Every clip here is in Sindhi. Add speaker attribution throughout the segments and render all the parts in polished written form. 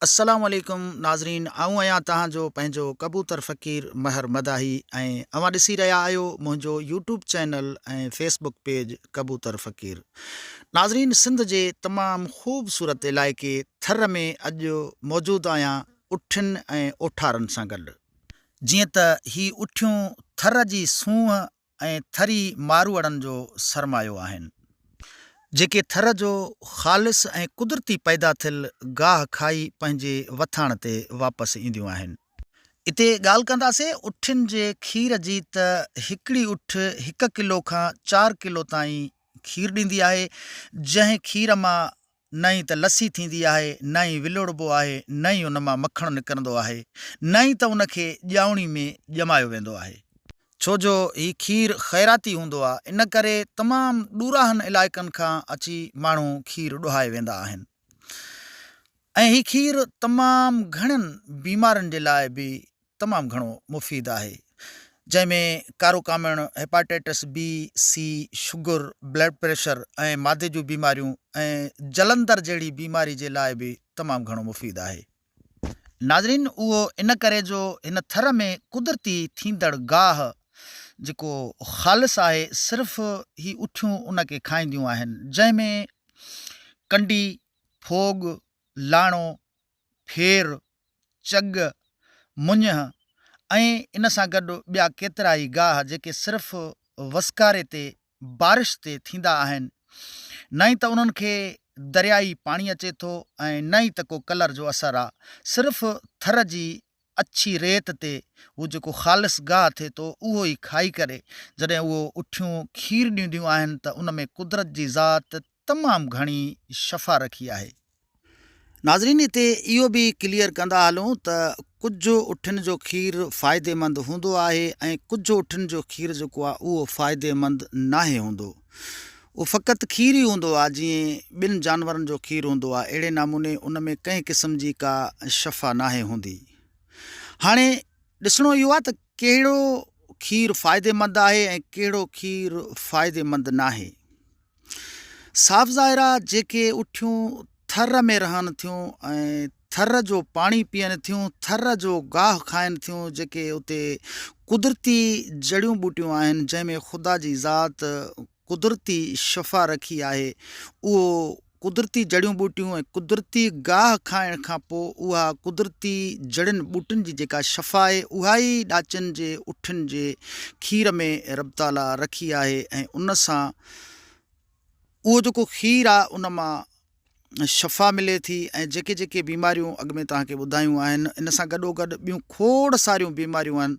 Speaker 1: السلام عليڪم ناظرين آئون آهيان توهان جو پنهنجو ڪبوتر فقير مهر مداحي ۽ اوهان ڏسي رهيا آهيو منهنجو يوٽيوب چينل ۽ فيسبڪ پيج ڪبوتر فقير ناظرين سنڌ جي تمام خوبصورت علائقي ٿر ۾ اڄ موجود آهيان اٺين ۽ اوٺارن سان گڏ جيئن ته هي اٺيون ٿر جي سونهن ۽ ٿري ماروئڙن جو سرمايو آهن، جيڪي ٿر جو خالص ۽ قدرتي پيدا ٿيل گاهه کائي پنهنجي وٿاڻ تي واپس اينديون آهن. اتي ڳالهه ڪنداسين اٺين جي کير جي ته هڪڙي اٺ هڪ ڪلو کان چار ڪلو تائين کير ڏيندي آهي، جنهن کير مان نه ئي ته لسي ٿيندي آهي، نه ئي ولوڙبو آهي، نه ئي ان مان مکڻ نڪرندو آهي، نه ئي ته ان کي ڄاوڻي ۾ ڄمايو ويندو آهي. ڇو جو هي کير خيراتي هوندو آهي، ان ڪري تمام ڏوراهن علائقن کان اچي ماڻهو کير ڏهائي ويندا آهن ۽ هي کير تمام گهڻين بيمارين جي لاء به تمام گهڻو مفيد آهي جنهن ۾ ڪارو ڪامڻ، hepatitis B, C, sugar, blood pressure ۽ معدي جون بيماريون ۽ جلندر جهڙي بيماري جي لاء به تمام گهڻو مفيد آهي. ناظرين اهو ان ڪري جو هن ٿر ۾ قدرتي ٿيندڙ گاهه جيڪو خالص آهي صرف هي اٺيون ان کي کائينديون آهن جنهن ۾ ڪنڊي، ڦوڳ، لاڻو، ڦير، چڳ، مڃهه ۽ ان سان گڏ ٻيا ڪيترائي گاهه جيڪي صرف وسڪاري تي بارش تي ٿيندا آهن، نه ئي ته انهن کي دريائي پاڻي اچي ٿو ۽ نه ئي ته ڪو ڪلر جو اثر آ، صرف ٿر جي اڇي ريت تي هو جيڪو خالص گاهه ٿئي ٿو اهو ئي کائي ڪري جڏهن اهو اٺيون کير ڏينديون آهن ته ان ۾ قدرت جي ذات تمام گهڻي شفا رکي آهي. ناظرين هتي اهو به ڪليئر ڪندا هلون ته ڪجهه اٺن جو کير فائديمند هوندو آهي ۽ ڪجهه اٺن جو کير جيڪو آهي اهو فائديمند ناهي هوندو اهو فقط کير ئي هوندو آهي جيئن ٻن جانورن جو کير هوندو آهي اهڙي نموني ان ۾ ڪنهن قسم جي ڪا شفا ناهي هوندي هاڻي ڏسڻو اهو آهي ته ڪهڙو کير فائديمند آهي ۽ ڪهڙو کير فائديمند ناهي صاف ظاهر آ جيڪي اٺيون ٿر ۾ رهن ٿيون ۽ ٿر جو پاڻي پيئن ٿيون ٿر جو گاهه کائن ٿيون جيڪي اتي قدرتي جڙيون ٻوٽيون آهن جنهن ۾ خدا جي ذات قدرتي شفا رکي آهي اهو قدرتي جڙيون ٻوٽيون ۽ قدرتي گاهه کائڻ کان پوء اها قدرتي جڙين ٻوٽين جي جيڪا شفا آهي اها ئي ڏاچن جي اٺن جي کير ۾ رب تعاليٰ رکي آهي ۽ ان سان اهو جيڪو کير آهي ان مان شفا ملي ٿي ۽ جيڪي جيڪي بيماريون اڳ ۾ توهان کي ٻڌايون آهن ان سان گڏو گڏ ٻيون کوڙ ساريون بيماريون آهن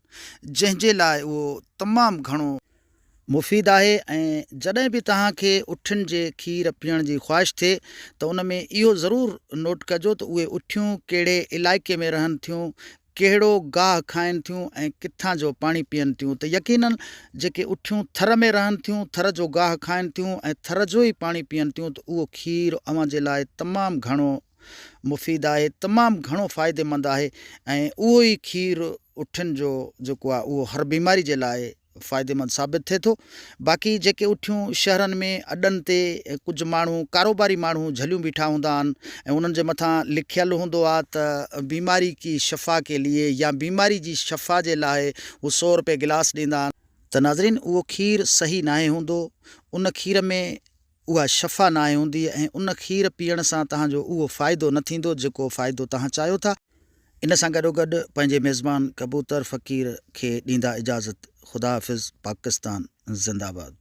Speaker 1: جنهن جي لاء اهو تمام گهڻو مفيد آهي ۽ جڏهن به توهان کي اٺين جي کير پيئڻ جي خواهش ٿئي ته ان ۾ اهو ضرور نوٽ ڪجو ته اهي اٺيون ڪهڙي علائقي ۾ رهن ٿيون، ڪهڙو گاهه کائن ٿيون ۽ ڪٿان جو پاڻي پيئن ٿيون ته يقينن جيڪي اٺيون ٿر ۾ رهن ٿيون، ٿر جو گاهه کائن ٿيون ۽ ٿر جو ئي پاڻي پيئن ٿيون ته اهو کير اوهان جي لاء تمام گهڻو مفيد آهي، تمام گهڻو فائديمند آهي ۽ اهو ئي کير اٺين جو جيڪو آهي اهو هر بيماري جي لاء فائديمند ثابت ٿئي ٿو. باقي جيڪي اٺيون شهرن ۾ اڏن تي ڪجهه ماڻهو ڪاروباري ماڻهو جهليون بيٺا هوندا آهن ۽ انهن جي مٿان لکيل هوندو آهي ته بيماري ڪي شفا ڪي ليي يا بيماري جي شفا جي لاء هو سو روپيه گلاس ڏيندا آهن. ته ناظرين اهو کير صحيح ناهي هوندو ان کير ۾ اها شفا ناهي هوندي ۽ ان کير پيئڻ سان توهان جو اهو فائدو نه ٿيندو جيڪو فائدو توهان چاهيو ٿا. ان سان گڏوگڏ پنهنجي ميزبان ڪبوتر فقير کي ڏيندا اجازت خدا حافظ پاڪستان زنده باد.